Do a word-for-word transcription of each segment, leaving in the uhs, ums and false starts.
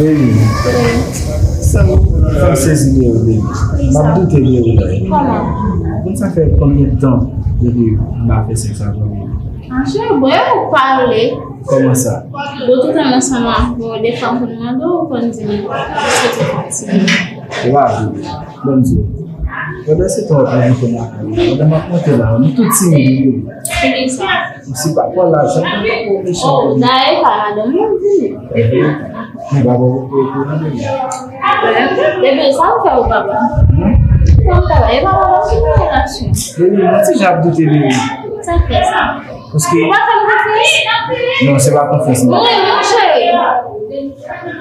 Baby, sa m fè m sezi de ou, baby. M ap doute de ou la. Kòman? Ou konn sa fè konbyen tan depi m pa fè sèks avè w, baby? Ah, cheri, bon, e ou pale. Kòman sa? Bon, toutan m ansanm avè w, defwa m konn mande w, ou konn di m, soti fatige. Ou pa vle. Ban m di w. Pandan se tan w ap monte lakay la, pandan m ap monte la, nou tout timid, wi. Kisa? M se pa pran lajan, m pa pran mechan. Oh, dayè, pa madanm mwen vini. Men pa bon pou pou nan vini. Bebe, sa m fè ou papa? Hmm? Sa m fè ou? E pa madanm ki nan relasyon. Baby, mwen ti jan ap doute de ou. Sa k fè sa? Paske ou pa fè m konfyans? Non, se pa konfyans, non. Mwen, non, cheri.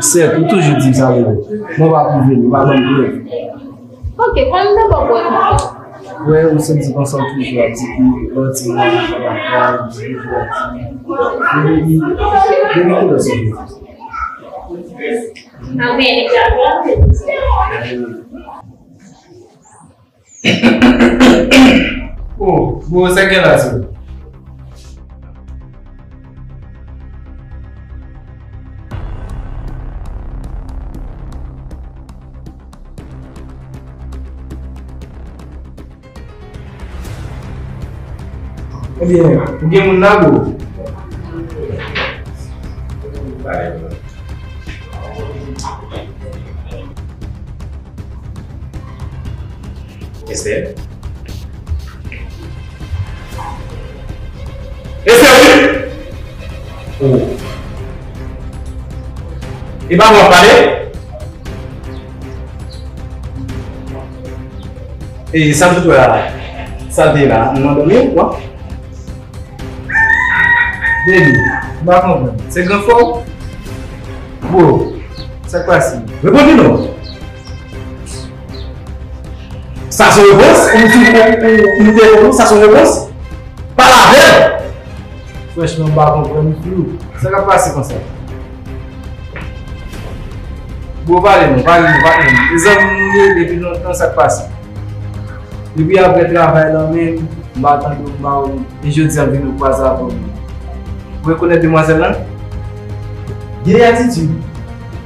Sèt, ou toujou di m sa, bebe. Mwen pa pwouve l, ou pa ban m prèv. Ok, kòm m te ba w pwèv konprann. Wè, ou santi konsa w toujou ap di ki lè w di mwen, mwen pa dakò, ou toujou ap di. Depi, depi kilè w santi konsa? Oh, bon, sa k gen la, sè? Ebyen, ou gen moun la, bro? Esther? Esther, wi! Oh. E pa mwen w ap pale? E sa m sot wè a la? Sa l te ye la? M nan dòmi, w kwa? Baby, m pa konprann. Se gran fò w? Bro, sa k pase? Reponn li non. Sa se yon repons? Ou, ou, ou, ou, ou te reponn ou, sa se yon repons? Pale avè l! Franchman, m pa konprann, m flou. Sa k ap pase konsa? Bro, pale non, pale non, pale non. E zanmi nou ye depi lontan, sa k pase? Depi apre travay lan menm, m pa tande w, m pa wè w, e jodi a m vin kwaze avè w. Ou rekonèt demwazèl lan? Gen de atitid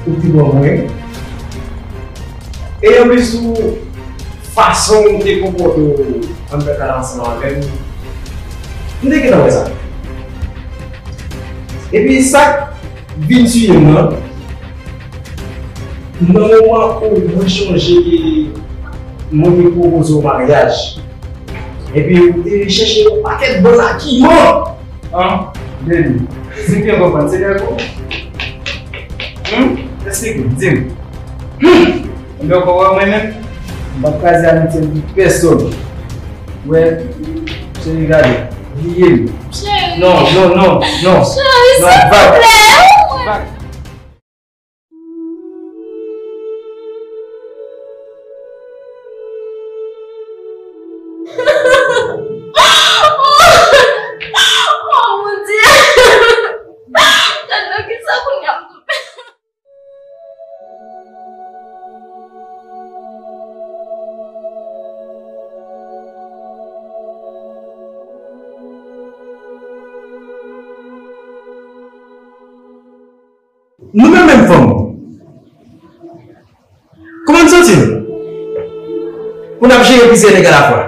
ou te ban mwen. E anplis ou, fason ou te konpòte w anndan kay la ansanm avè m, m te gentan wè sa. Epi sa k vin tiye m nan, nan moman ou mwen chonje ke mwen te pwopoze w maryaj. Epi ou te chèche yon pakèt bon agiman. An, baby, si w byen konprann, se dèyè kou? Hmm? Esplike m, di m. Hmm! Ou byen konprann mwen menm? M p ap kraze amitye m pou pèsonn. Wè, cheri, gade, bliye m. Cheri. Non, non, non, non. Cheri, non, silvouplè. Vag. Oh, mon Dieu! Gad nan kisa kounye a m tonbe. Nou menm menm fanm, kòman n santi n pou n ap jere plizyè nèg alafwa?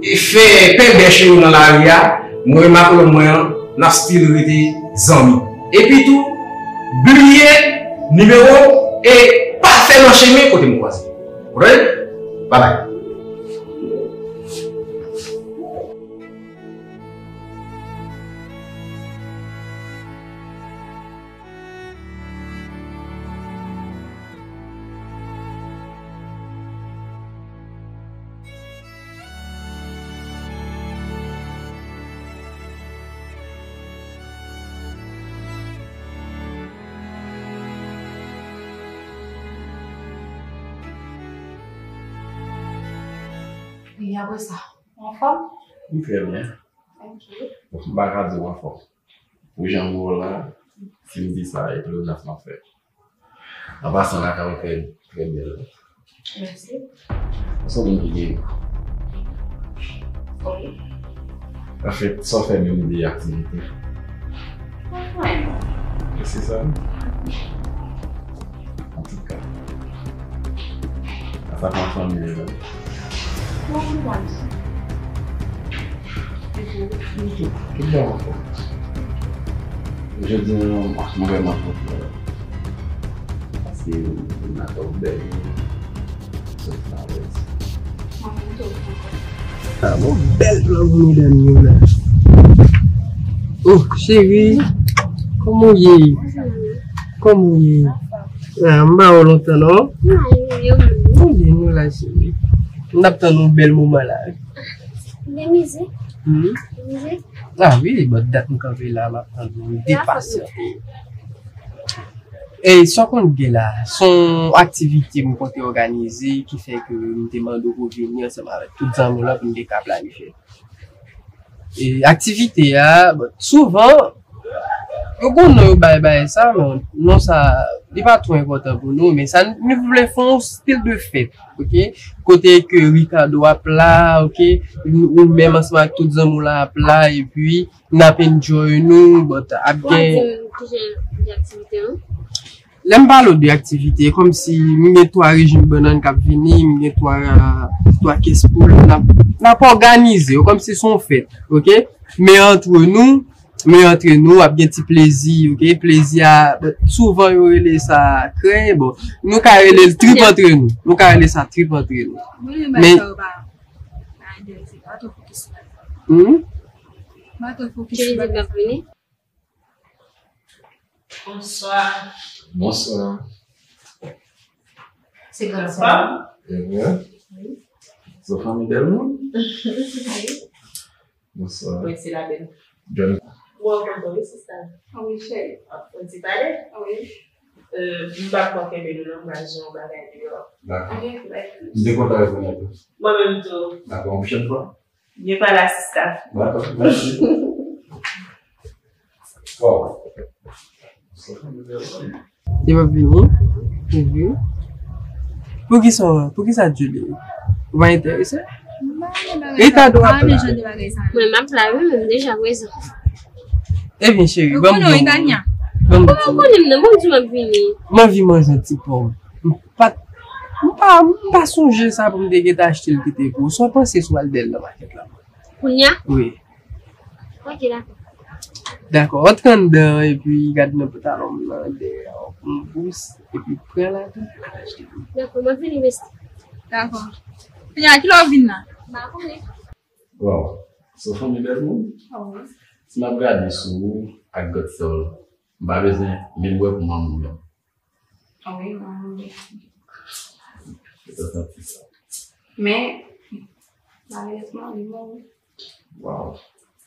E fè pèbè cheri w nan lari a, mwen menm ak lòm mwen an, n ap still rete zanmi. Epi tou, bliye nimewo w e pa fè nan chemen kote m kwaze. Alright? Bye bye. E apre sa, ou anfòm? M trè byen. Ok. M pa ka di w anfòm. Pou jan m wè w la, si m di sa, e plezans m ap fè. An pasan, lakay ou trè, trè bèl. Mèsi. Ou se yon moun ki gen... Wi. Anfèt, sa w fè menm de aktivite? Mwen menm. Se sa. Antouka, sa pa fanmi la. Tout bon ankò. Jodi a, mwen vrèman kontan. Paske ou nan twòp bèl. Sòt nan wè. Ah, bon, bèl plan pou medam yo la. Oh, cheri, kòman w ye? Kòman w ye? Ah, m pa wè w lontan, non? Mwen ye, nou la, cheri. M t ap tann yon bèl moman la. Gen mizik? Hmm? Gen mizik? Ah wi, bon, dat m kanpe la, m ap tann nou, m depasyante. E sa w konn gen la, se yon aktivite m konte òganize ki fè ke m te mande w pou w vini ansanm avèk tout zanmi w lan pou n te ka planifye. E aktivite a, bon, souvan, yo gon non yo bay bagay sa, men non sa, li pa twò enpòtan pou nou, men sa, nou vle fè yon stil de fèt, oke? Kote ke Ricardo ap la, oke? Ou menm ansanm ak tout zanmi w lan ap la, epi n ap enjoy nou, but ap gen. Ou ap di m ki jan de aktivite an? Lè m pale w de aktivite, e kòmsi m gen twa rejim bannann k ap vini, m gen twa, twa kes poul, n ap, n ap òganize yo kòmsi se yon fèt, oke? Men antre nou, men antre nou, ap gen ti plezi, oke? Plezi a, souvan yo rele sa kren, bon, nou ka rele l trip antre nou, nou ka rele sa trip antre nou. Men, hmm? Bonswa. Bonswa. Se gransa. Wi. Se fanmi bèl moun? Bonswa. Wi, se la bèl. John. Mwen kontan wi, sista. Wi, cheri. Ap fè yon ti pale? Wi. Euh, m p ap pran kenbe nou non, m pral jere yon bagay deyò. Dakò. Ok, bye. M te kontan rekonèt ou. Mwen menm tou. Dakò, yon pwochèn fwa. Byen pale a sista. Dakò, mèsi. Wow. Li p ap vini? Li vini? Poukisa, poukisa Julie? Ou pa enterese? Ricardo ap la. Mwen, m ap la, wi, men m deja prezan. Ebyen, cheri, ban m di w. Ban m di w. Kòman w konnen m nan? Ban m di w m ap vini. M anvi manje yon ti pòm. M pa, m pa, m pa sonje sa pou m te gentan achte l kite pou ou. Sa w panse si w al dèyè l nan makèt la? Kounye a? Wi. Ok, dakò. Dakò, antre anndan epi gade nan pantalon m nan dèyè pou m bous epi pran lajan pou m achte l. Dakò, m ap vini, besti. Dakò. Kounye a, kilè w vin la? M pa konnen. Waw, se yon fanmi bèl moun. Wi. Si m ap gade sou ou ak Godsol, m pa bezwen menm wè pou manman w non. Wi, manman m. Sa santi sa. Men, malerezman, li mouri. Waw.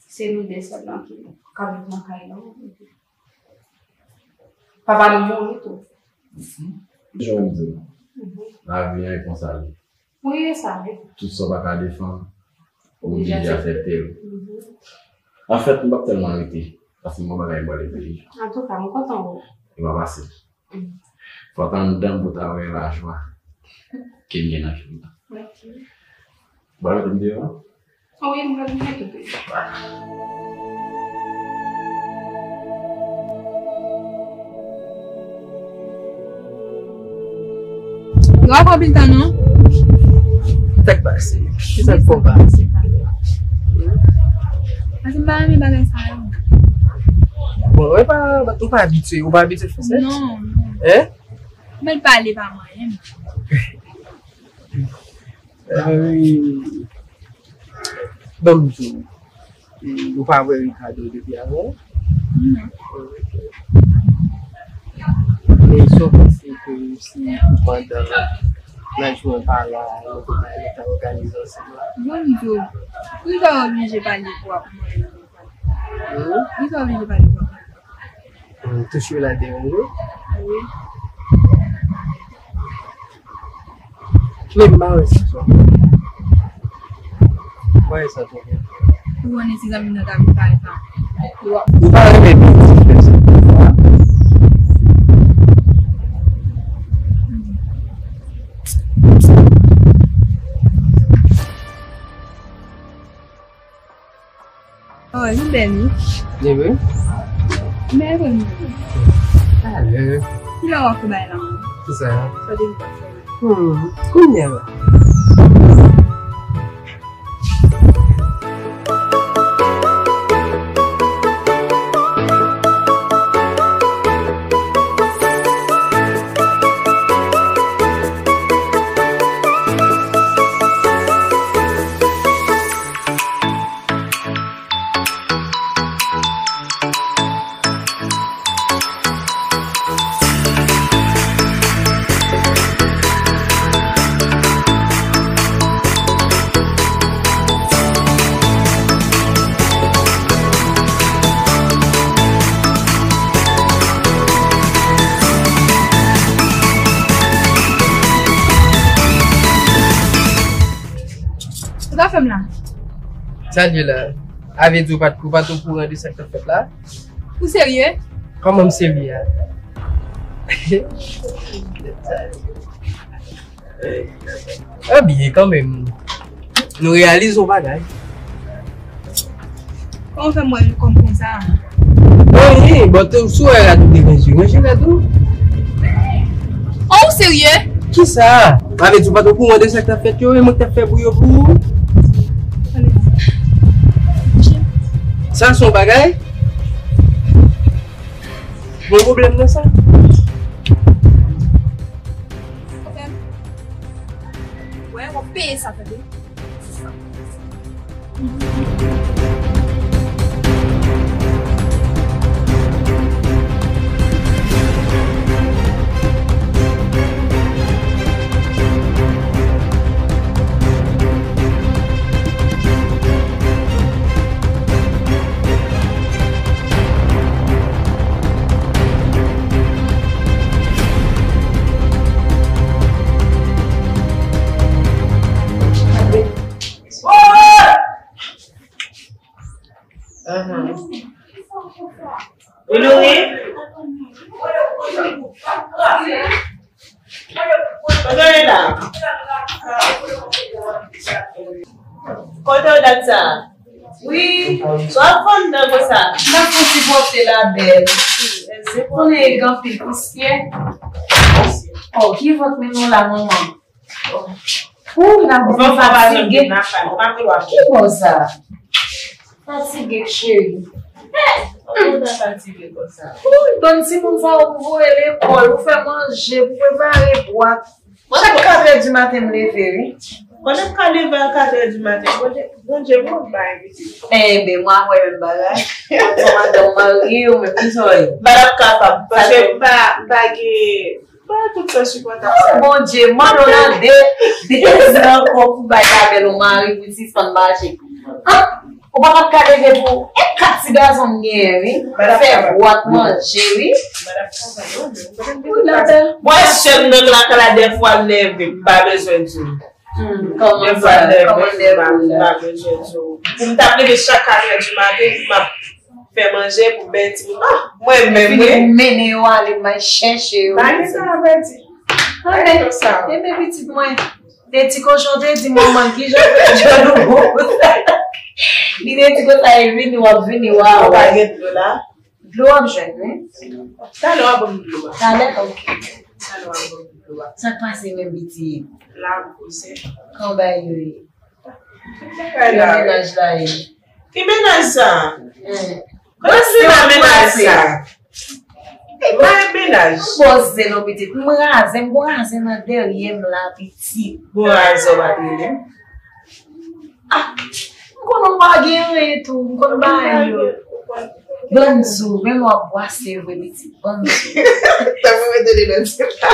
Se nou de sèl lan ki ka viv nan kay la. Papa nou mouri tou. Mhm. Jan w di nou, lavi an e konsa li. Wi, e sa, wi. Tout sa w pa ka defann, ou oblije aksepte l. Mhm. Anfèt, m p ap tèlman rete, paske m gon bagay m pral regle. Antouka, m kontan wè w. E pa fasil. Mm. Fò w ta anndan m pou w ta wè lajwa ke m gen nan kè m nan. Ok. Ou pral mete m deyò? Wi, m pral mete w deyò. Yo pa pran pil tan non. Sa k pase? Kisa k fè w pa aksepte? Paske m pa renmen bagay sa yo. Bon, ou pa, ou pa abitye, ou pa abitye fè sèks? Non, non. Hein? Mwen pale pa mwen menm. Ban m di w, ou pa wè Ricardo depi avan? Non. Men sa w panse ke si pandan lajounen w pa la, nou te ka, nou ta òganize ansanm la? Ban m di w, poukisa w oblije pale pou w ap mwen? Hmm? Poukisa w oblije pale pou w ap mwen? Hmm, touche w la deranje w? Wi. Men m pa wè sa twò. M pa wè sa twò. Ou konnen ti zanmi m nan ta vin pale sa. Ou pa renmen betiz fè sa. Oh, li bèl, wi. Li vre? Bèl, wi. Alò. Kilè w ap fè bagay la menm? Kisa? Sa w te di w t ap fè la? Hmm, kounye a la. Ou ka fè m la? Sa l ye la? A vle di ou pa t, ou pa t okouran de sa k t ap fèt la? Ou serye? Kòman m serye a? Ebyen, kanmenm, nou reyalize yon bagay. Kòman w fè m wè l kòm konsa? Bon, wi, bon, tou, si w wè rad ou te ranje, ranje rad ou. Oh, ou serye? Kisa? Sa vle di ou pa t okouran de sa k t ap fèt yo, e mwen k t ap fè bri yo pou ou? Sa se yon bagay? Gon pwoblèm nan sa? Wè, w ap peye sa, tande. Wi, Louri. Kote w ye la? Kote w dat sa? Wi. Sa w ap fè anndan konsa? M ap fè ti bwòte la, bèl. Mèsi. Konnen e gen anpil pousyè. Oh, ki vant men nou la, manman? Ou, n ap fatige. Ki bò sa? Fatige, cheri. Ou ta fatige konsa. Ou, bann timoun sa yo pou voye lekòl, pou fè manje, pou prepare bwat. Chak katrè di maten m leve, wi. Konnen m ka leve a katrè di maten, Bondye, Bondye bon bay pitit. Enben, mwen avè w menm bagay. Mwen madanm marye, ou menm, ki sa w ye? Madanm kapab, paske m pa, m pa gen Ba tout sa sipòtab sa. Oh, Bondye, mande w nan de, de zan ankò pou bay labèl ou mari pou l sispann mache. An? Ou pa t ap ka leve pou e kat ti gason m genyen, wi. Fè bwat manje, wi. Wi, labèl. Mwen sèl nan lakay la, dèfwa l leve, m pa bezwen di w. Hmm, kòman sa? Dèfwa l leve, m pa, m pa bezwen di w. Pou m t ap leve chak katrè di maten, m ap fè manje pou bèl timoun. Ah, mwen menm, wi. Pou mennen yo ale, m al chèche yo. Pa gen tan a pèdi. Anben, enben pitit mwen, te ti kochon te di manman l kijan fè djòl ou bon konsa. Li te di konsa, e vini, w ap vini, w a. Ou pa gen dlo la? Dlo w ap jwenn, wi. Talè w a ban m dlo a. Talè? Ok. Talè w a ban m dlo a. Sa k pase menm pitit? La, m koze. Kòman bagay yo ye? Ki bagay la? Ki mennaj la ye? Ki mennaj sa? Kote w jwenn nan mennaj sa? E pa yon mennaj. Bòs zèl ou pitit. M raze, m gon raze nan dèyè m la, pitit. Gon raze w pa t rele m? Ah, m konnen w pa gen anyen tou, m konn bagay yo. Bann zo, menm w ap bwase vre, pitit. Bann zo. Tankou mete de nan ti pa.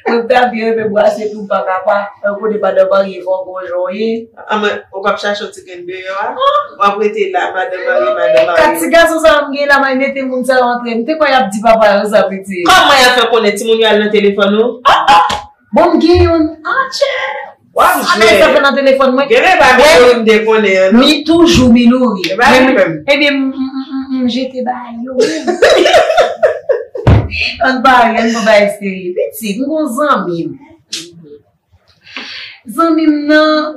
Mwen ta byen renmen bwase tou, m pa ka pa. Tankou de madan marye fò gon jan w ye. Anmwey, ou p ap chache yon ti grenn deyò a? W ap rete la, madan marye, madan marye. Kat ti gason sa yo m gen la, m al mete moun sa yo antre. M te kwè y ap di papa yo sa, pitit. Kòman y ap fè konnen timoun yo al nan telefòn ou? Bon, m gen youn. Atchè! W ap jwe. Sa fè nan telefòn mwen. Gen bagay Milouri m te konnen an, non? Mi toujou Milouri. Ebyen, m, m, m, m, m jete bagay yo menm. Ann pale, ann fè bagay serye. Pitit, m gon zanmi m. Zanmi m nan,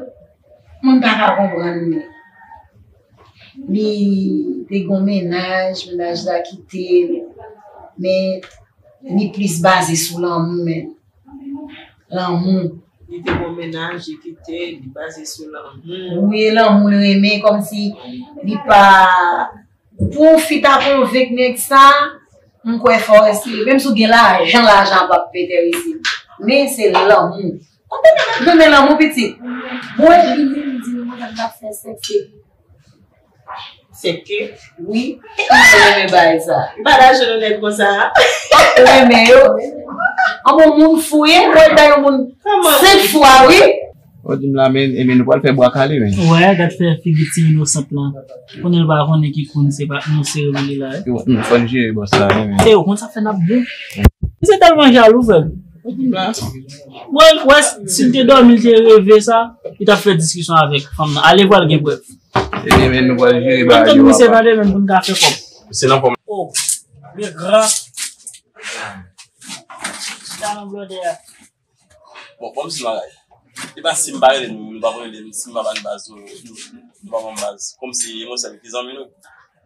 moun pa ka konprann li. Li te gon mennaj, mennaj la kite l. Men, Li plis baze sou lanmou, men. Lanmou. Li te gon mennaj, li kite, li baze sou lanmou. Wi, e lanmou l renmen, kòmsi li pa. Pou w fi ta konvenk nèg sa, m kwè fò w eseye. Menm si w gen lajan, lajan p ap enterese l. Men se lanmou. Konbyen nèg ap renmen lanmou, pitit? Mwen, li menm, m di nou, mwen, m ap fè sèks epi. Sèke? Wi. Mwen renmen bagay sa. M pa ta jwenn yon nèg konsa. Ou renmen yo? An bon moun fou ye, mwen bay yon moun senk fwa, wi. Ou di m la, men, ebyen, nou pral fè bwa kale, men. Ou wè, gad fè figi ti inosant lan. Konnen l pa konnen ki kounn se pa nou se yo li la. Wi, fò n jere bòs la, wi, men. E ou konn sa fè n ap bon. Misye tèlman jalou, frè m. Ou di m la. Mwen, wè, si l te dòmi, l te reve sa, li t ap fè diskisyon avèk fanm nan. Ale vwa l gen prèv. Ebyen, men, nou pral jere bagay yo, papa. Misye tande, men, pou n ka fè kòb. Se nan fòm. Oh, le gra. Chita nan blòdè a. Bon, bon, m si bagay. E pa si m pa rele nou, nou pa rele m, si m pa ba n baz, nou, nou, nou pa ban m baz. Kòmsi e mwen sèl ki zanmi nou.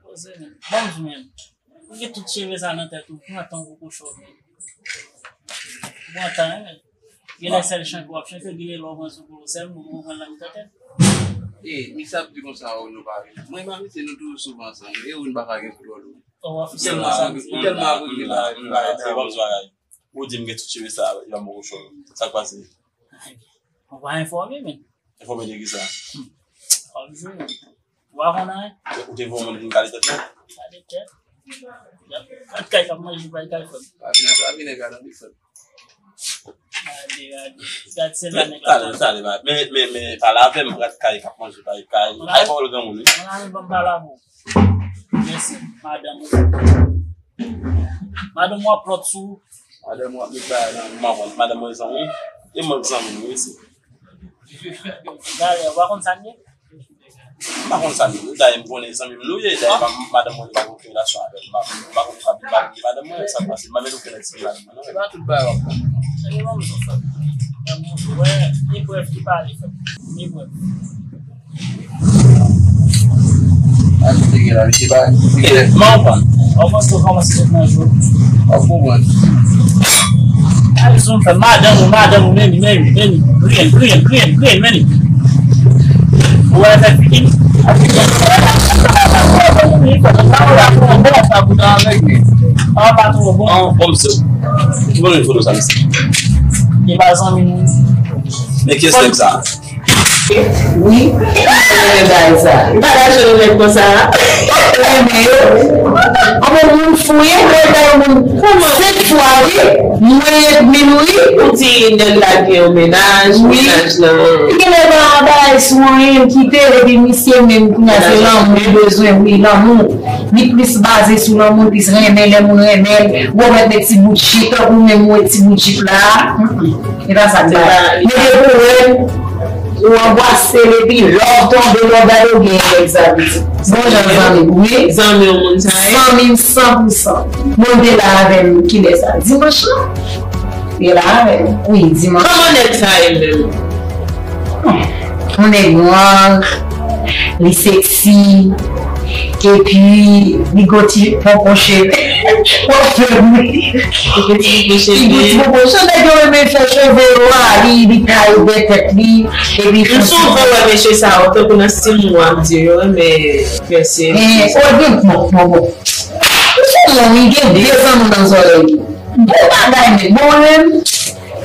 Poze men. Bon, di men. Ou gen tout cheve sa nan tèt ou, pran tan pou kouche w. Pran tan, wi. Genlè sèl chante w ap chante, genlè lè w pran sou pou ou sèl, ou pran nan mitan tèt. E, Mix ap di konsa, o, nou pa rele. Mwen e Mamise, nou toujou souvan ansanm. E ou, nou pa ka gen kontwòl ou. Ou tèlman avèg, ou tèlman avèg, bagay. Ou di m gen tout cheve sa, yo ap mouche w. Sa k pase? Ou pa enfòme, men. Enfòme de kisa? W ap jwe. Ou pa konn anyen. Ou te voye moun vin kale tèt mwen? Kale tèt. Gad kay k ap manje bay kay fèm. Pa vin ak, pa vin ak gad anpil fèm. Gade, gade. Gad se la nèg la. Talè, talè, talè. Men, men, men, pale avè m, gad kay k ap manje bay kay. Ay, pawòl granmoun, wi. Mwen la menm ban m pale avè w. Mèsi, madanm ou. Madanm ou ap plòt sou ou. Madanm ou ap met bagay nan men. Madanm mwen zanmi. E mwen zanmi nou isi. Dayè, ou pa konn sa n ye? M pa konn sa n ye. Dayè, m konnen zanmi m nou ye. Dayè, madanm mwen pa gen okenn relasyon avè m. M pa konn sa vin mal di madanm mwen, sa k pase. M pa met okenn èks nan madanm mwen, non. Se pa tout bagay w ap konn. Ebyen, ban m di w sa. Ban m di w, wè, eprèv ki pale, frè m. Eprèv. An misye gen la, misye pa. Mwen konprann. Ou panse ou kòmanse sot nan jou. Ou konprann. Ay, zon fè madanm ou, madanm ou, men li, men li, men li. Griyen, griyen, griyen, griyen, men li. Ou wè fè pikin. Li pa twò bon, sa pou nan avèk li. An pa twò bon. An, bon, misye. Ki bon foto sa, misye? Li pa zanmi nou. Men kiyès nèg sa? Wi, m renmen bagay sa. M pa ta jwenn yon nèg konsa. Renmen yo. An bon moun fou ye, mwen ta yon moun senk fwa wi. Mwen èdmi l wi. Ou di nèg la gen yon mennaj, mennaj lan. Li genlè pa bagay sou anyen, l kite l epi misye menm kounye a se lanmou li bezwen wi, lanmou. Li plis baze sou lanmou, li plis renmen lè moun renmen l. Ou wè met de ti bout jip, tankou menm ou wè ti bout jip la. E pa sa k bay. Mete pou wè, ou anbrase l epi lè w tonbe, lè w gade w gen egzabiti. Bon jan zanmi m, wi. Zanmi w moun sa ye? Zanmi m san pou san. Moun te la avè m kilè sa? Dimanch lan. Te la avè m. Wi, dimanch. Kòman nèg sa ye menm? Yon nèg nwa, li seksi, epi li gon ti ponpon cheve. W ap fè ri. Li gon ti ponpon cheve. Nèg yo renmen fè cheve yo a, li, li kare dèyè tèt li, epi li fè. M souvan wè mesye sa yo, tankou nan stil nou ap di yo renmen fè se. Men, o, gen bon, bon, bon. Ou sou non, wi, gen de zanmi nan zòrèy li. Bon bagay, men, bon, men.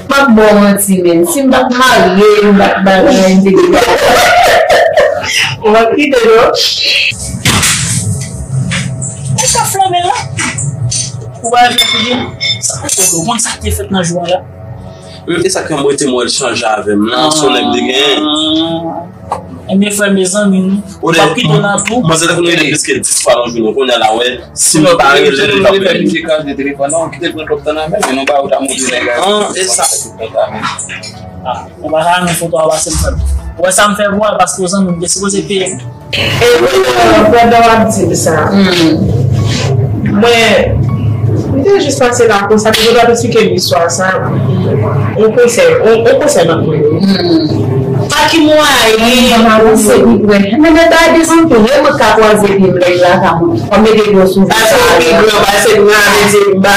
M ap ba w manti, men. Si m pa t marye, m pa t bagay, m te gen. Ou ap kite l, non? Ou ka flanbe la. Ou pa jwenn figi. Sa ou konn sa ki te fèt nan jou a la? E sa k fè m rete m wè l chanje avè m lan, se yon nèg m te genyen. Ebyen, frè, mezanmi, nou p ap kite w nan twou. Manzè te konn rele m plis ke dis fwa nan jounen, kounye a la, wè, si m pa rele l, li p ap rele m. Misye kraze telefòn nan, kite l pran twòp tan nan men l, men nou ba yo ta montre nèg la. An, e sa. Ah, ou pa ka renmen foto a pase m, frè m. Ou wè sa m fè pou w, paske w zanmi m, te sipoze peye m. E wi, pandan w ap di m sa, mwen, m te jis pase la konsa, men yo t ap eksplike m istwa sa. On konsèy, on, on konsèy m ap mande w. Pa ki mwayen. Mwen pa panse pi prè. Men lè ta desann tou, lè mwen ka kwaze pye m lè l la ka mwen. Mwen mete dlo sou. Pase w pi gran, pase m nan, men se m pa.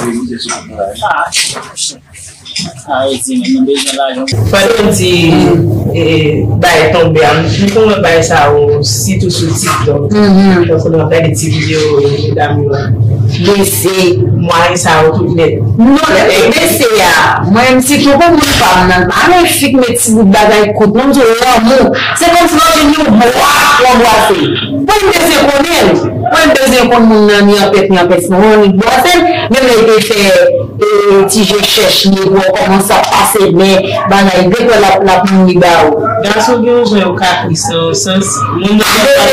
ap revize sou kont mwen la. Ah, arete, men nou bezwen lajan. Pandan w di, eh, bay tonbe a, m konn wè bay sa yo, sitou sou TikTok. Donk, nou ap gade ti videyo, eh, medam yo a. Bese. Mwayen sa yo tout nèt. Non, lè m bese a, mwen menm sitou pou moun pa m nan, pa gen fi k met ti bout bagay kout, non, m di w lanmou. Se kòmsi w jwenn yon bwa, w anbrase. Mwen m bezwen konnen l. Mwen m bezwen konn moun nan ni anpèt, ni anpèt, non, ni bwase l. Menm lè l te fè, eh, ti je chèch li, pou w kòmanse ap pase men, bagay, depi l ap, l ap mouri ba ou. Gason gen yon jan yo kapris nan yon sans. Moun nan pa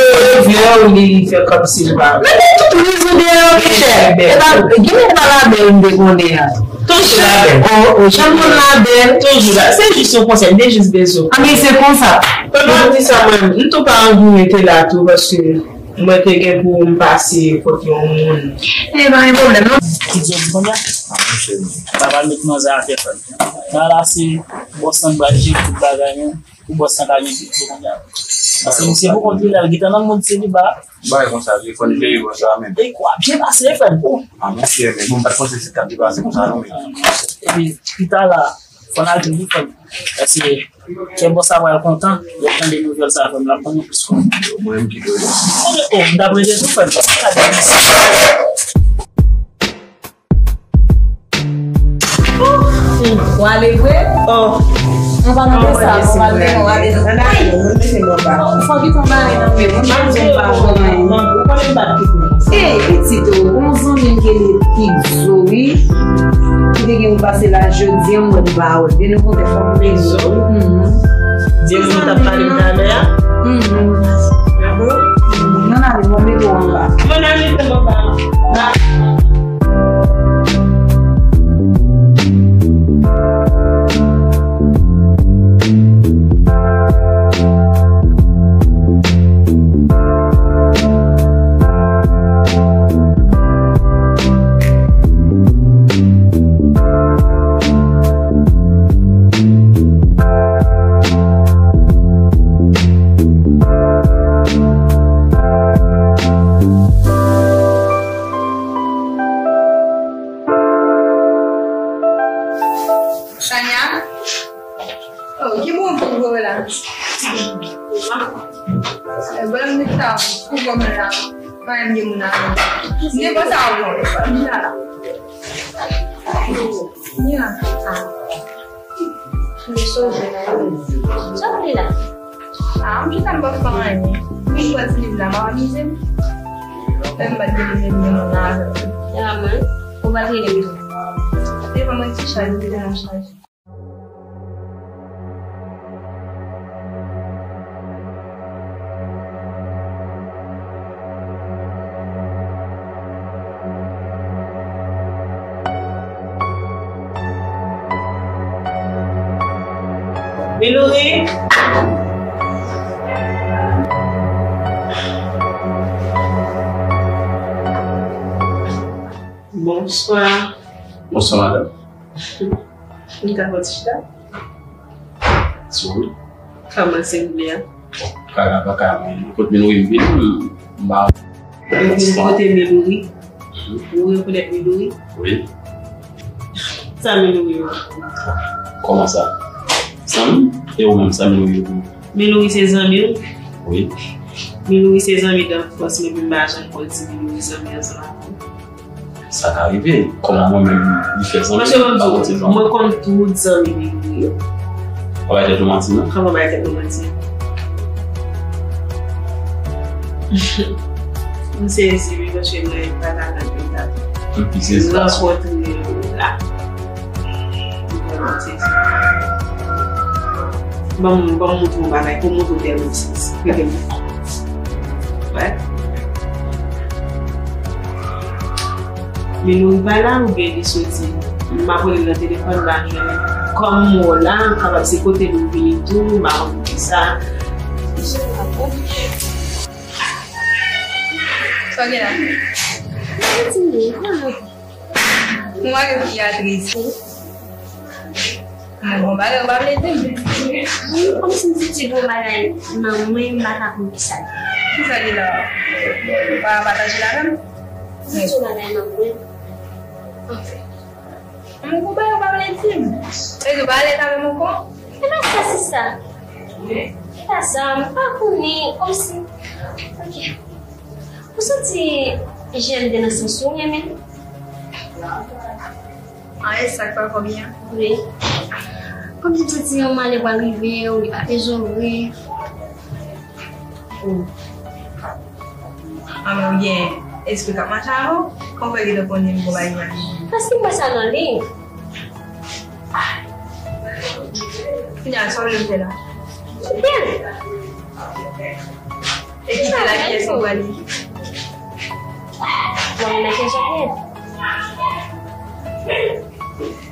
di yo, li fè kòmsi l pa. Men tout rezon deyò, monchè. E pa, gen moun pa labèl m te konnen an. Toujou labèl. Oh, oh, jan moun labèl. Toujou la. Se jis yon konsèy, m te jis bezwen. Ah, men se konsa. Pandan w ap di sa, mwen, m tou pa anvi rete la tou, paske mwen te gen pou m pase kot yon moun. E pa gen pwoblèm, non. Ki djòb kounye a? Papa met manzè atè, frè m. Nan la, se bòs lan k pral jere tout bagay, men. Pou bòs lan ka gen pito kounye a. Paske misye pou kont li, lè l gentan nan mood seliba. Bagay konsa, vye fò n jere konsa menm. E kwa, byen pase, frè m. Oh. Ah, monchè, men bon, m pa t panse se t ap depase konsa, non, men. Epi, pita la, fò n al vin, wi, frè m. Paske, kè bòs la pral kontan, lè l tande nouvèl sa, frè m, l ap ban nou plis kòb. Mwen menm ki dwe. Oh, m t ap rete tou, frè m. Ou ale vre? Oh. An palan de sa, nou pral mennen w ale nan kay. Fò kite yon bagay nan men mwen, mwen bezwen pa wè anyen. Ou konnen m pa t kite. Ey, pitit, ou gon zanmi m ki rele Pigzo, wi. Ki te gen pou pase la jodi a, m wè m pa wè l. Depi nou kontre fò m rele. Pigzo? Mhm. Di m nou t ap pale m talè a? Mhm. Dakò? Mwen ale, mwen mete w anba. Mwen ale, mete m anba. Chanya? Oh, ki bon pou w la? E bon, m di sa, pou bon la. Pa m gen moun avè m. M te panse a ou, bon. Mira. Mira. Ah. M te sonje la. Sa w vle la? Ah, m chita m pa fè anyen. M vin pran ti liv la, m ap amize m. Lè m pa t gen moun nan avè m. Ya, mwen. Ou pa t rele m tou. Devan mwen ti chaj, m te nan chaj. Milouri. Bonswa. Bonswa, madanm. M ka fè ti chita? Si w vle. Kòman se w vle a? Bon, kaka pa ka, men kot Milouri m vin, m pa. Ou vin kote Milouri? Mhm. Ou rekonèt Milouri? Wi. Sa Milouri yo? Kòman sa? Zanmi? E ou menm, sa Milouri yo? Milouri se zanmi w? Wi. Milouri se zanmi danfans mwen, epi m pa janm konn si Milouri zanmi ansanm avè w. Sa ka rive. Kòman mwen menm, li fè zanmi, paske mwen di w, mwen konn tout zanmi Milouri yo. Pa bay tèt ou manti, non? Kòman bay tèt mwen manti? M sezi, wi, paske mwen pa ta tann pou m ta rankontre l la. M vrèman sezi. M vrèman sezi. Ban m, ban m montre w yon bagay, pou m montre w tèlman m sezi. Prete m. Wè. Milouri pa la oubyen li soti? M ap rele l nan telefòn, m pa jwenn li. Kòm m wè w la, kapab se kote l ou vini tou, m pa konn poukisa. Sa w gen la? Mwen gen fi a tris. Mwen gon bagay ou pa vle di m. Wi, kòmsi m santi gon bagay nan mwen, m pa ka konn kisa l ye. Kisa ki la? Ou pa pataje l avè m? M santi yon bagay nan mwen. Anfen. Mwen gon bagay ou pa vle di m. Vle di ou pa alèz avè m ankò? E pa sa, sista. E pa sa, m pa konnen, kòmsi. Ok. Ou santi jan m te nan sans ou renmen? Ah, e sa k pa fò byen? Wi. Kòmsi m santi yon malè pral rive w, li pa te jere. Hmm. Ah, men ou gen espri k ap mache avè w? Kòman w fè gentan konnen m gon bagay ki pa byen? Paske m wè sa nan li. Kounye a, sa w vle m fè la? Byen. E kite la, kiyès ou prale? Mwen menm, kiyès w ap rele?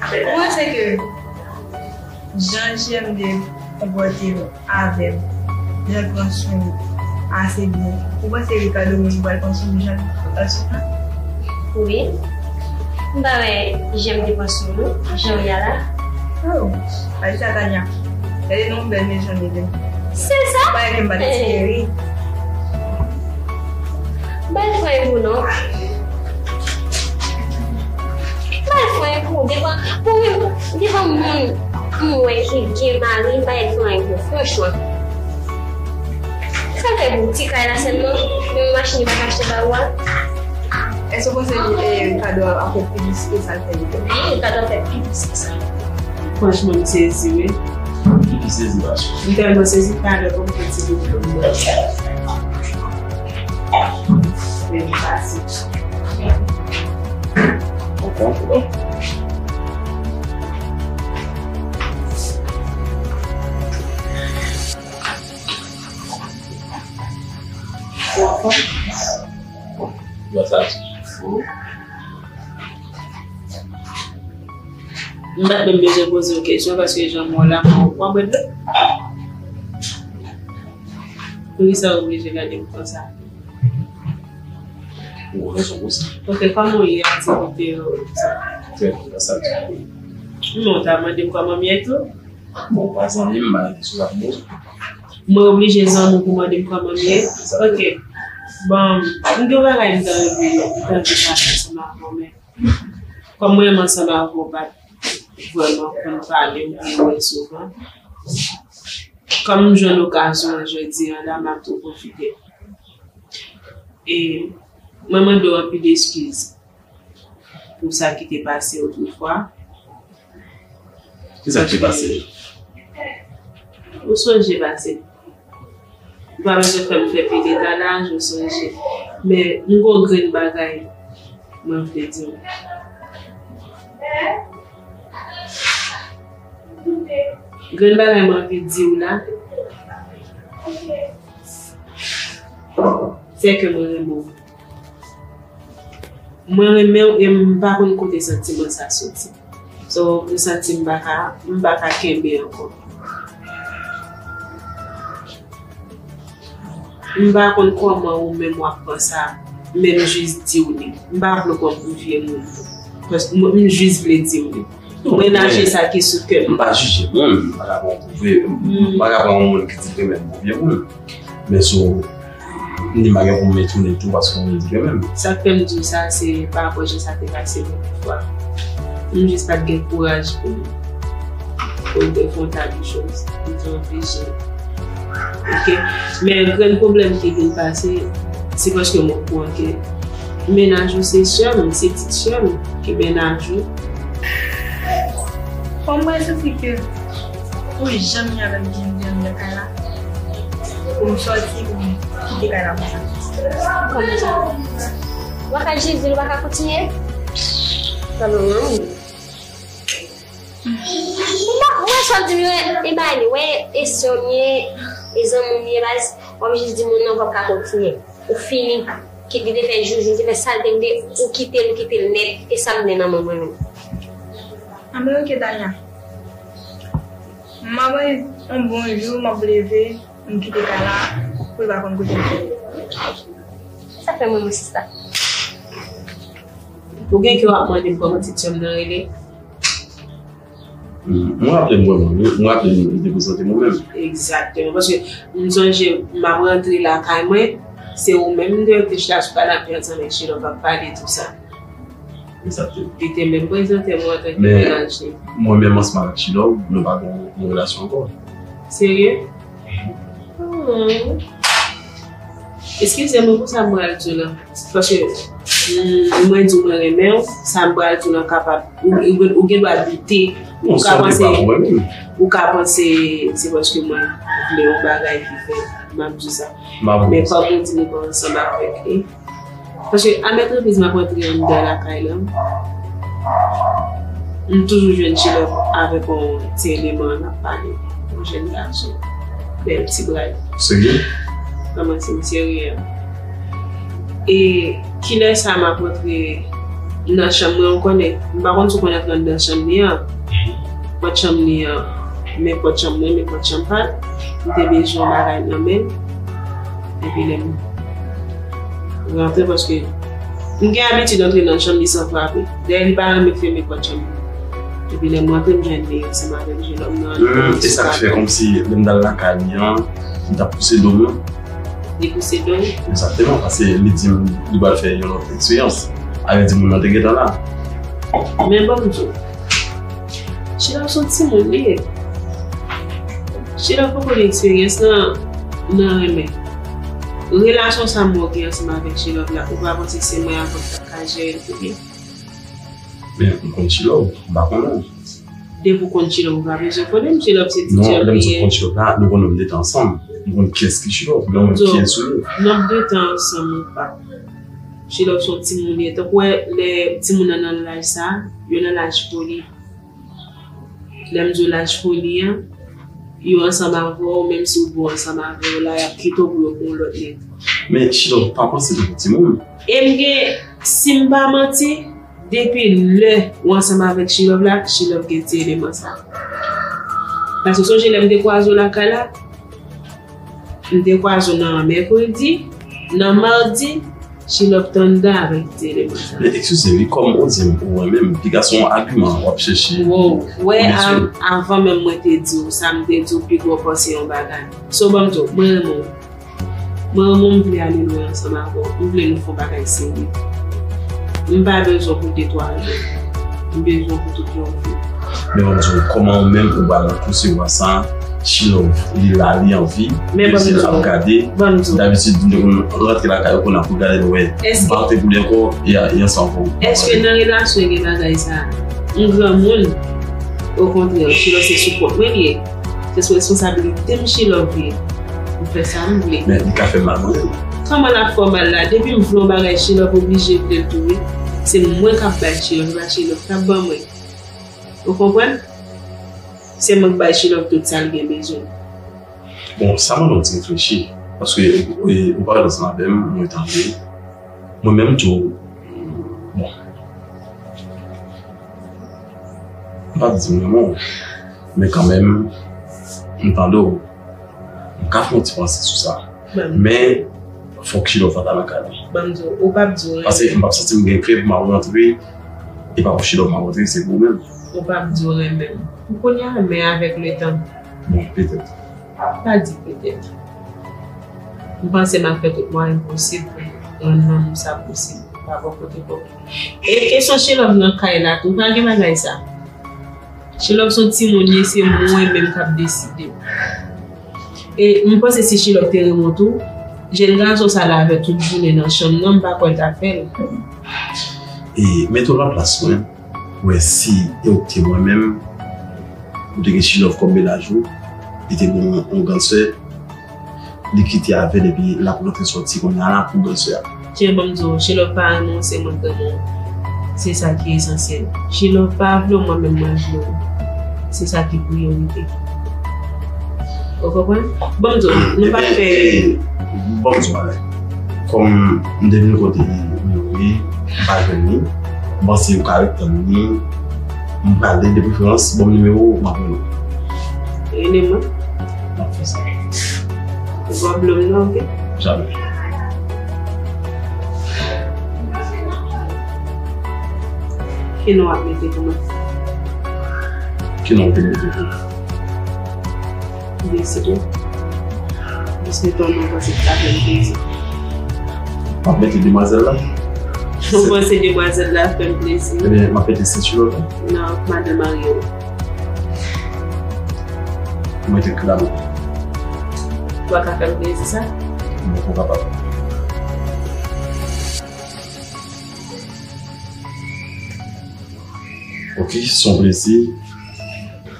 Ou panse ke jan J M te konpòte l avè m, jan l pran swen m ase byen, ou panse Ricardo menm li pral pran swen m jan l pran swen m la? Wi. M pa wè J M te pran swen w, jan w ye a la. Oh, Alisa Tania. Gade non bèl mezon li ye. Se sa? Parèt ke m pa t espere. M pa t kwè pou non. M pa t kwè pou devan, pou menm, devan moun m wè ki gen mari, m pa t kwè pou franchman. Sa fè pou ti kay la sèlman, menm machin li pa ka achte ba ou a. Èske w panse li, eh, Ricardo ap fè pi plis ke sa l fè li? Wi, Ricardo ap fè pi plis ke sa. Franchman, m sezi, wi. Ki pi sezi, pa chè? M tèlman sezi, talè pou m fè ti bout pou m bwè. Men m pase. Ou konprann? Ou konprann? Bon, sa fou. M pa t menm bezwen poze w kesyon paske jan m wè w la, w ap bwè dlo. Poukisa w oblije gade m konsa? Ou gen rezon pou sa. Ok, kòman w ye, aktivite yo, tout sa? Trè byen, sa di. Non, w ta mande m kòman m ye tou? Bon, ou pa zanmi m, m pa gen kesyon pou m poze w. Mwen oblije zanmi w pou mande m kòman m ye? Egzakteman. Ok. Bon, m gen yon bagay m ta renmen, m ta renmen pale ansanm avè w, men kòm mwen menm ansanm avè w pa t vrèman konn pale oubyen wè souvan, kòm m jwenn okazyon an jodi a la, m ap tou pwofite. E mwen mande w anpil eskiz pou sa ki te pase otrefwa. Kisa ki te pase? Ou sonje pase. Ou pa bezwen fè m fè pi detalaj, ou sonje. Men, m gon grenn bagay mwen vle di w. Grenn bagay mwen anvi di w la, se ke mwen renmen w. Mwen renmen w e m pa konn kote santiman sa soti. So, m santi m pa ka, m pa ka kenbe ankò. M pa konn kòman ou menm w ap pran sa, men m jis di w li. M pa vle w pran m pou vye moun. Paske mwen, m jis vle di w li. Mwen naje sa ki sou kè m. M pa jije moun, m pa ka pran w pou vye, m pa ka pran yon moun ki di l renmen m pou vye moun. Men sou, m di m pa gen pou m retounen tou paske yon moun di l renmen m. Sa k fè m di w sa, se pa rapò jan sa te pase premye fwa. M jis pa t gen kouraj pou m, pou m te fè yon ta de choz. M te oblije. Ok? Men grenn pwoblèm ki vin pase, se paske m okouran ke mennaj ou se sè m, se ti sè m ki mennaj ou. Bon, mwen santi ke pou janm gen avè m ki vin nan kay la, pou m sòti, pou m kite kay la konsa. Kòman sa? Ou pa ka jis di l ou pa ka kontinye? Sa bon, non. Mwen, mwen sòt di m yo, e bay li, wè, e sè m ye, e zanmi m ye, baz, w ap jis di moun nan w p ap ka kontinye. Ou fini. Kit li te fè joujou, li te fè sa l te vle, ou kite l, ou kite l nèt, e sa m vle nan men mwen menm. Anben, ok, Tania. M ap yon bon jou, m ap leve, m kite kay la, pou l pa konn kote m ye. Sa fè mwen, mwen, sista. Ou gen kè w ap mande m kòman ti sè m nan rele? M, m raple m vrèman, wi. M raple m, m te prezante mwen menm. Egzakteman. Paske m sonje m ap rantre lakay mwen, se ou menm m te wè m te chita sou kanape ansanm ak Chilòv ap pale tou sa. Egzakteman. Li te menm prezante mwen antanke mennaj li. Men mwen menm ansanm avèk Chilòv, nou pa gen yon relasyon ankò. Serye? Hmm. Eskize mwen pou sa m pral di w la. Paske, mm, mwen di w mwen renmen w, sa m pral di w lan kapab, ou, ou, ou gen dwa doute, ou ka panse, ou ka panse se paske mwen vle yon bagay ki fè m ap di w sa. Men fòk mwen di nou pa ansanm avèk li. Paske a mèt anplis m ap rantre anndan lakay la. M toujou jwenn Chilòv avèk yon ti eleman l ap pale. Yon jèn gason. Bèl ti bra l. Serye? Kòman se m serye a? E kilè sa m ap rantre nan chanm mwen, ou konnen, m pa konn si w konn antre anndan chanm li an. Pòt chanm li an, men pòt chanm mwen, men pòt chanm pa l. M te bezwen yon bagay nan men l. Epi lè m rantre, paske m gen abitid antre nan chanm li san frape. Dayè, li pa renmen fèmen pòt chanm li. Epi lè m rantre, m jwenn li ansanm avèk jennonm nan. Hmm, e sa k fè kòmsi lè m t al lakay li an, m t ap pouse do m. Li pouse do w? Egzakteman, paske li di m li pral fè yon lòt eksperyans. Sa vle di moun nan te gentan la. Men ban m di w, Chilòv se yon timoun li ye. Chilòv poko gen eksperyans nan, nan renmen. Relasyon sa m wè w gen ansanm avèk Chilòv la, ou pa panse se mwen avè w k t ap ka jere l pi byen? Men, m konn Chilòv, m pa konnen. Depi w konn Chilòv, ou pa bezwen konnen m. Chilòv se ti jèn li ye. Non, lè m di w konn Chilòv la, nou konnen nou de tan ansanm. M konn kiyès ki Chilòv, men m konn kiyès ou ye. N ap de tan ansanm ou pa. Chilòv se yon timoun li ye. Tankou wè lè timoun nan nan laj sa, yo nan laj foli. Lè m di w laj foli an, yo ansanm avè w, menm si w bon ansanm avè yo la, y ap kite w pou yo pran yon lòt nèg. Men Chilòv pa panse tankou timoun. E m gen, si m pa manti, depi lè w ansanm avèk Chilòv la, Chilòv gen ti eleman sa. Paske sonje lè m te kwaze w lakay la, m te kwaze w nan mèkredi, nan madi, Chilòv t anndan avèk ti eleman sa. Men eskize m wi, kòm ou di m ou renmen m, piga se yon agiman w ap chèche. Wow, wè, avan menm mwen te di w sa, m te di w piga w panse yon bagay. So, ban m di w, mwen renmen w. Mwen renmen w, m vle ale lwen ansanm avè w. M vle nou fè yon bagay serye. M pa bezwen w pou de twa jou. M bezwen w pou tout yon vi. Men ban m di w, kòman ou menm ou pral resevwa sa? Chilòv, li la, li anvi. Men ban m di w. Dabitid, nou te konn rantre lakay ou, kounye a pou gade nou wè. M pa rantre pou li ankò, e a, e ansanm pou. Èske nan relasyon gen bagay sa? M granmoun. Okontrè, Chilòv se sou kont mwen li ye. Se sou responsablite m Chilòv ye. M fè sa m vle. Men li ka fè m mal mwen menm. Kòman l ap fè w mal la? Depi m vle yon bagay, Chilòv oblije vle l tou wi. Se mwen k ap bay Chilòv, se pa Chilòv k ap ban mwen. Ou konprann? Se mwen k bay Chilòv tout sa l gen bezwen. Bon, sa mande yon ti reflechi. Paske, e, ou pale ansanm avè m, mwen tande. Mwen menm tou, bon. M p ap di m renmen w, men kanmenm, m tande w. M ka fè yon ti panse sou sa. Ban m. Men, Fòk Chilòv pa ta nan kay la. Ban m di w, ou p ap di w renmen. Paske m p ap santi m gen kle pou m ap rantre, e pa pou Chilòv m ap rantre, se pou ou menm. Ou p ap di w renmen m. Pou kounye a, men avèk letan. Bon, petèt. Pa di petèt. M panse m ap fè tout mwayen posib pou m rann lanmou sa posib pa bò kote bò. E kesyon Chilòv nan kay la tou, pa gen bagay sa. Chilòv se yon timoun ye, se mwen menm k ap deside. E m panse si Chilòv te renmen w tou, jèn gason sa lave tout jounen nan chanm nan, m pa kwè l ta fè l. E mete w nan plas mwen, wè si e ou te mwen menm, ou te gen Chilòv kòm mennaj ou, li te gen yon, yon grann sè, li kite avè l epi l ap rantre sòti kounye a la pou grann sè a. Chilòv, ban m di w, Chilòv pa renmen w, se mwen k renmen w. Se sa ki esansyèl. Chilòv pa vle w, mwen menm mwen vle w. Se sa ki priyorite. Ou konprann? Ban m di w, nou pa fè. Ebyen, eh, ban m di w bagay. Kòm m te vin kote Minouri, m pa jwenn li. M panse ou ka ret tann li. M prale de preferans, ban m nimewo w, m ap rele w. Rele mwen. M ap fè sa. Ou pa bliye m non, oke? Jamè. Ki non w ap mete pou mwen? Ki non w te mete pou mwen? Deside. Paske ton non panse ki ta fè m plezi. M ap mete demwazèl la. Ou panse demwazèl la fè m plezi? Ebyen, m ap mete sentilo la. Non, madanm marye w. Ou mete klam. Ou pa ka fè m plezi sa? Mwen poko kapab. Ok, se yon plezi.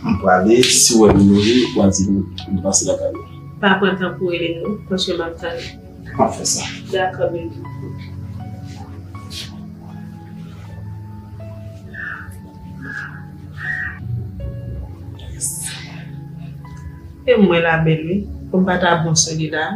M prale, si w wè Minouri, w a di m, m pase lakay ou. Pa pran tan pou rele m non, paske m ap tann. M ap fè sa. Dakò, baby. E mwen la bèl wi, pou m pa ta bon sou li la.